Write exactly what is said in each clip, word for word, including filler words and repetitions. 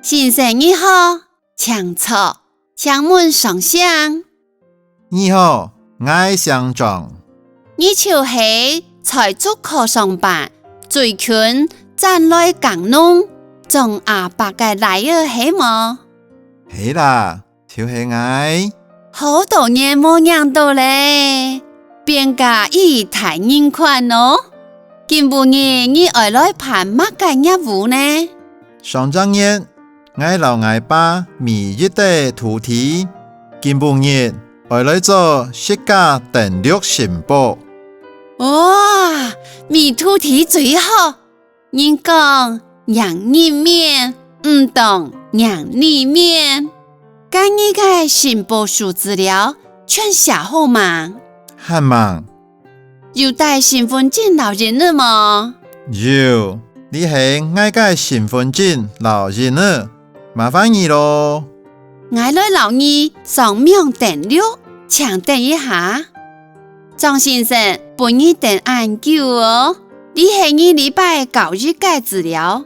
先生你好，請坐，請問上姓？你好，𠊎姓張。你就係在竹科上班，最近轉來耕農，張阿伯个倈仔係無？係啦，就係𠊎。好多年無䀴著咧，變甲異大人款哦。今晡日你愛來辦麼个業務呢？上隻月，𠊎摎𠊎爸買一垤土地，今晡日愛來做實價登錄申報。哇，買土地最好！ 人講，贏人面，毋當贏你面。該你个申報書資料全寫好吂？還吂。有帶身分證摎印仔無？有，這係𠊎个身分證摎印仔，麻煩你囉。𠊎來摎你上網登錄，請等一下。 張先生，分你等恁久哦，這係你這擺交易个資料，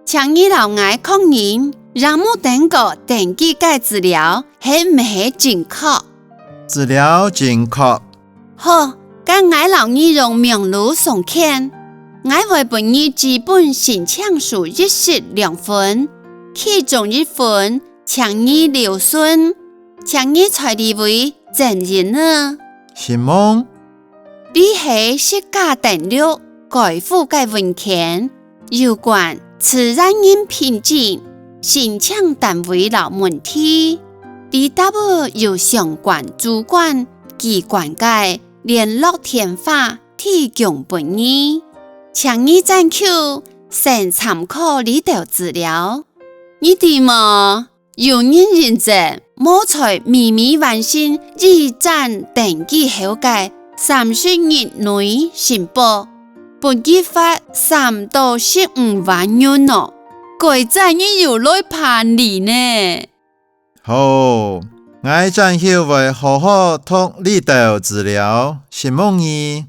請你摎𠊎確認，有無登過登記个資料係毋係正確。資料正確。好，該𠊎摎你用網路送件，𠊎會分你紙本申請書一式兩份，其中一份請你留存，請你在這位 整印仔。承蒙。這係實價登錄該附个文件，有關自然人憑證、申請單位摎問題，裡肚有相關主管機關个聯絡電話提供分你，請你轉去先參考這兜資料。你知無？ 有人認證無在未完成二站登記後个三十日內申報，分佢罰三到十五萬銀哦，該正有來辦理呢。好，𠊎轉去會好好讀這兜資料，承蒙你。